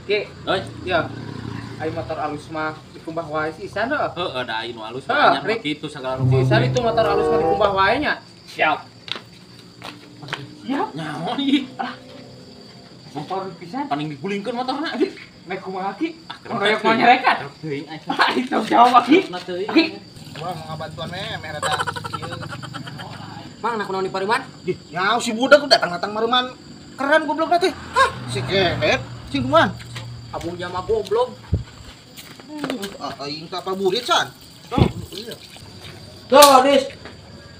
Ki. Oi, ya. Ai motor alus mah dikumbah wae si Isan heuh. Heeh, da ai nu alus mah nya kitu sagala rupa. Si Isan itu motor alus mah dikumbah wae nya. Siap. Siap. Nyaho ieu. Ah. Motor pisan paling digulingkeun motorna. Naik kumaha Ki? Royok mau nyerekan. Teuing ai. Ah, itu jawab Ki. Ki. Wah, mau ngabantuan meh rada ieu. Mang, nak kunaon di Pariman? Nyaho si budak datang-datang Mariman. Keren goblok teh. Hah, si kehet, sing kumaha? Abunya mah goblok. Aing tak burit san. Oh, iya. Tuh, Dis.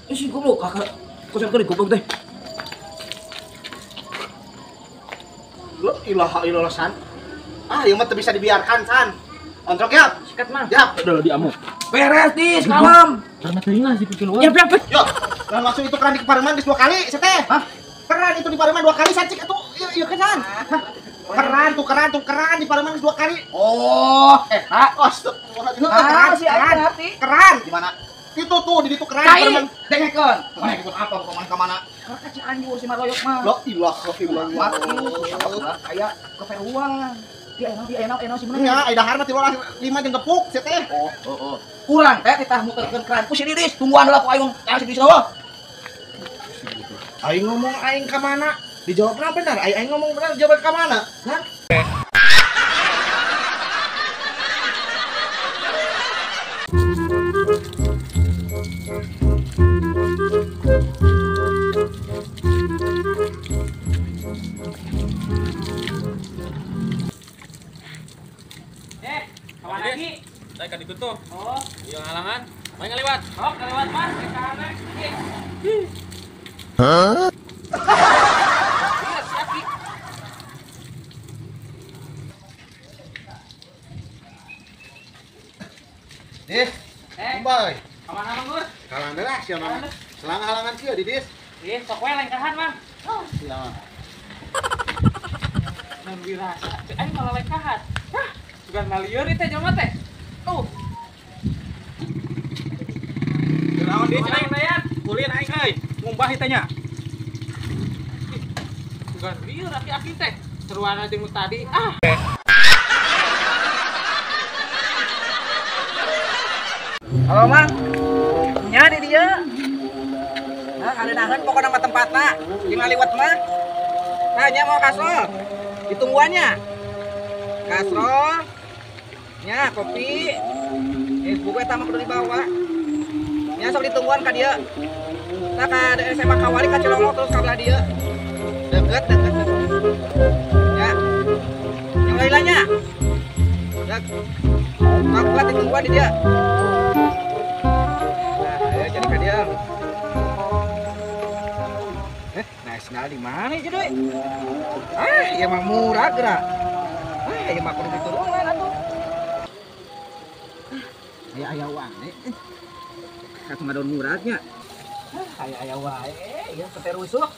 Ih, si goblok kakak. Kosan keuring goblok teh. La ilaha illallah san. Ah, ieu mah teu bisa dibiarkan san. Ontrok ya. Sikat mah. Yap. Udah diamuk. Beres, Dis, kalem. Karena teuing lah si pikin Ya, berapa? Yo, nah langsung itu keran di Pariman geus 2 kali, seteh. Hah? Keran itu di Pariman 2 kali san cik atuh. Ieu kan san. Keran tuh keran tuh keran di Pariman geus 2 kali. Oh, astagfirullahaladzim. Keran, keran, keran. Di mana? Itu tuh di ditu keran di Pariman. Dengekeun. Dengekeun apa ke mana? Karena ka Cianjur si Maroyok mah. La ilaha illallah. Aya keperuan. Dia enak si menang. Nya, ai dahar mah 3 5 jeung gepuk sia teh. Oh, heeh. Urang teh titah muterkeun keran ku si Didis. Tungguan heula ku aing si Didis eueuh. Aing ngomong aing ka mana? Dijawabna benar, aing ngomong benar jawab ka mana? Hah? Kawan lagi. Saya kan ikut tuh. Oh, iya halangan. Main ngaliwat. Oh, ngaliwat Mas, ke kanan. Hah? Iya, si Aki. Dis. Kumbay. Kamana Mang Gur? Kalangan lah sia mah. Selang halangan kieu di Dis. Ih, sok we lengkahan, Mang. Oh, sia. Nun wirasa. Aing malah lengkahan. Hah, bukan malieur ieu teh jelema teh. Tuh. Naon Dis aing dayan? Ulin aing euy. Ngumbah ieu teh nya. Bukan lieur aki-aki teh. Seruan aja nu tadi. Ah. Halo Mang. Nya di dieu. Nah, ada pokokna mah tempatna. Jeung ngaliwat mah. Nah, nya mau kasrol. Ditungguannya. Kasrol. Nya kopi. Buku eta mah kudu dibawa. Nya sok ditungguan ka dieu. Nah, ka SMA Kawali ka Cilongok terus ka belah dieu. Deket, deket. Ya. Yang lain-lainnya. Dek. Sok kuat ditungguan di dieu. Nah, ayo jadi ka dieu. Nah, sendal di mana ieu deui? Ah, ieu mah murah geura. Ah, ieu mah kudu diturunan atuh. Aya-aya wae. Katu ngadon muratnya. Ah, aya-aya wae, ieu pete rusuh.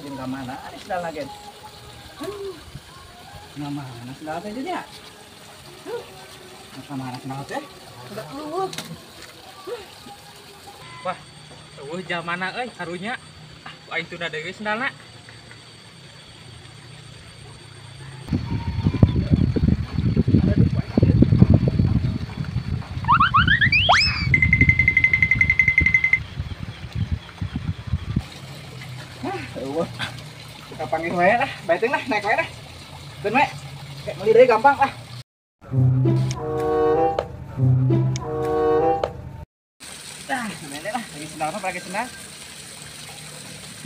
Jeung ka mana ari sendal gen? Ka mana sendal teh nya? Ka mana sendal teh? Udah eueuh. Wah, eueuh jalmana euy karunya. Ah, aing tunda deui sendalna. Kita panggil wae lah, bae lah, naik wae lah. Keun we. Kayak meuli deui gampang lah. Tah, sebenarnya lah, lagi sendal mah lagi sendal.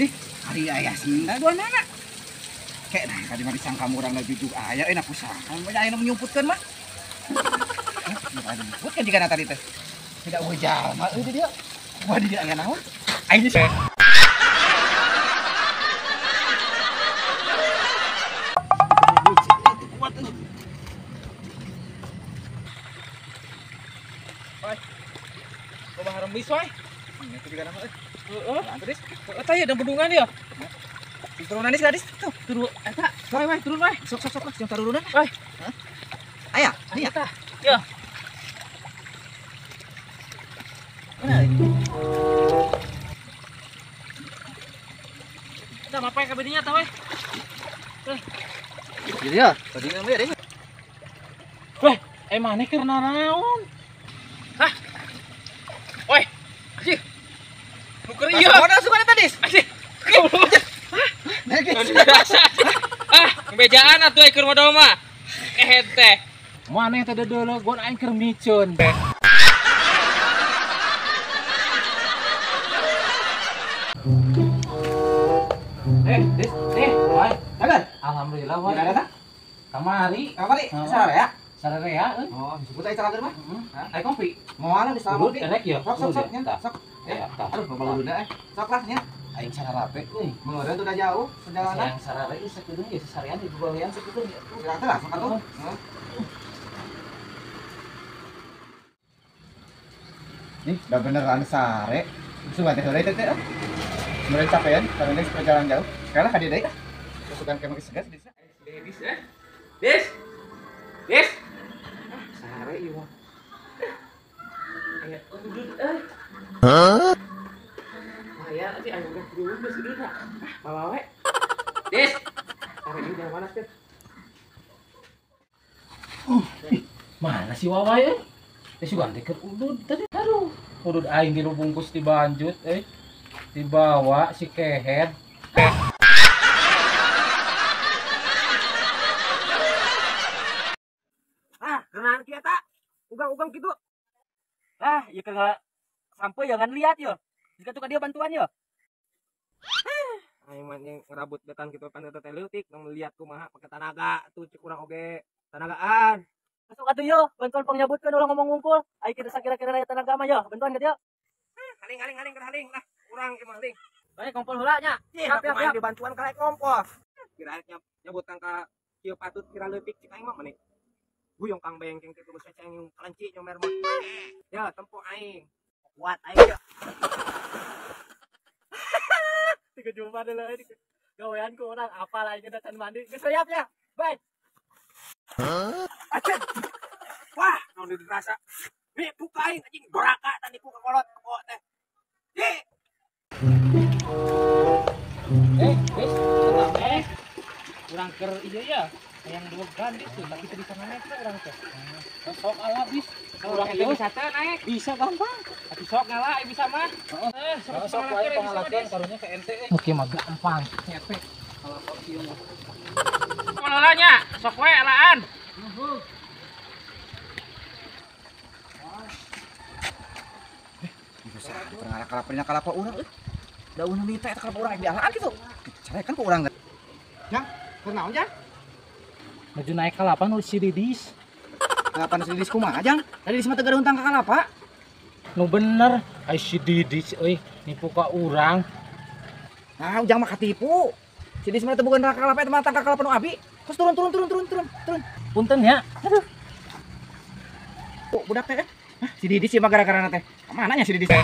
Dih, hari aya sendal dua nana. Kayak nah, tadi mah disangka murang jujuk aya enak usaha. Banyak aya nu nyumputkeun mah. Hah, nyumputkeun jigana tadi teh. Tidak eueuh jalma euy di dieu. Wah di dieu aya naon? Aing di Loba remis wae. Itu juga nama euy. Heeh. Terus eta ya dan bendungan ya. Turunan dis gadis tuh. Turun eta. Wae wae turun wae. Sok sok sok lah, jeung tarurunan. Wae. Hah? Aya, aya. Eta. Ya. Mana euy? Eta mapai ka bedinya tah we. Gitu ya. Tadi mah ya. Weh, maneh keur nanaon? Hah? Weh, anjir. Nu keur ieu. Modal suka eta, Dis. Anjir. Hah? Ah, bejaan atuh keur modal mah. Kehed teh. Maneh teh deuleu gon aing keur miceun. Dis, woi. Kabar? Alhamdulillah, woi. Gimana ta? Kamari, Kamari, sararea? Sararea euy. Oh, disebut aja sararea mah. Heeh. Aya kopi. Moal di sana kopi. Erek ya. Sok sok sok nya. Sok. Ya, aduh, bawa udah eh. Sok lah nya. Aing sararape euy. Meureun udah jauh perjalanan. Yang sarare ieu sakedeung ya sasarean di babawean sakedeung ya. Silakan lah sok atuh. Nih, udah beneran sare. Sumpah teh heureuy teh teh. Mulai capean karena ini perjalanan jauh. Sekarang hadir deui. Pasukan kemah segas di sana. Dis, eh. Dis. Dis. Ah, sare ieu mah. Aya udud euy. Hah? Aya sih aya udah dulu geus ududna. Ah, bawa we. Dis. Sare ieu dari mana sih? Mana si Wawai euy? Teh sugan teh keur udud tadi. Aduh, udud aing di bungkus dibanjut euy. Dibawa si kehed. Ah, kenalan kieu ta. Ugang-ugang kitu. Ah, ieu keur sampai jangan lihat yo. Jika tuh ka dia bantuan yo. Aing mah ngerabut betan kitu pan teh leutik nang lihat kumaha pake tanaga tuh cek urang oge tanagaan. Masuk atuh yo, bantuan pangyabutkeun ulah ngomong ngungkul. Aing kita sakira-kira aya tanaga mah yo, bantuan ka dia. Haling-haling haling lah. Urang ieu mah haling. Bae kompol heula nya. Siap siap dibantuan ka kompol. Kira nyabutkan ka kieu patut kira leutik cek aing mah meni. Guyong kang bengkeng kitu geus ceng kelenci nyomer mah. Ya tempo aing. Kuat aing ya. Tiga jumpa dulu ini. Gawean ku urang apal aing geus can mandi. Geus siap ya. Bae. Hah? Acen. Wah, naon dirasa. Nih buka aing anjing doraka tadi ku kolot kebo teh. Di. Wis, eh. Urang keur ieu ya. Hayang dua gandis tuh, tapi teu bisa naik urang teh. Sok ala bis. Urang teh bisa teh naik. Bisa gampang. Atuh sok ngala bisa mah. Heeh, sok wae pangalakeun karunya ke ente. Oke mah gampang. Ente. Kalau sok ieu mah. Kumaha nya? Sok we alaan. Bisa pernah kalapanya kalapa urang euy. Daun mita eta kalapa urang dialaan kitu. Carekan ku urang. Jang, keur naon jang? Maju naik kalapa nu si Didis. Kalapa nu si Didis kumaha jang? Tadi Didis mah teu gaduh hutang ka kalapa. Nu bener, ai si Didis euy nipu ka urang. Nah, ujang mah katipu. Si Didis mah teu boga neraka kalapa eta mah tangka kalapa nu abi. Terus turun turun turun turun turun turun. Punten ya. Aduh. Oh, budak teh. Hah, si Didis sih mah gara-gara teh. Kamana nya si Didis teh?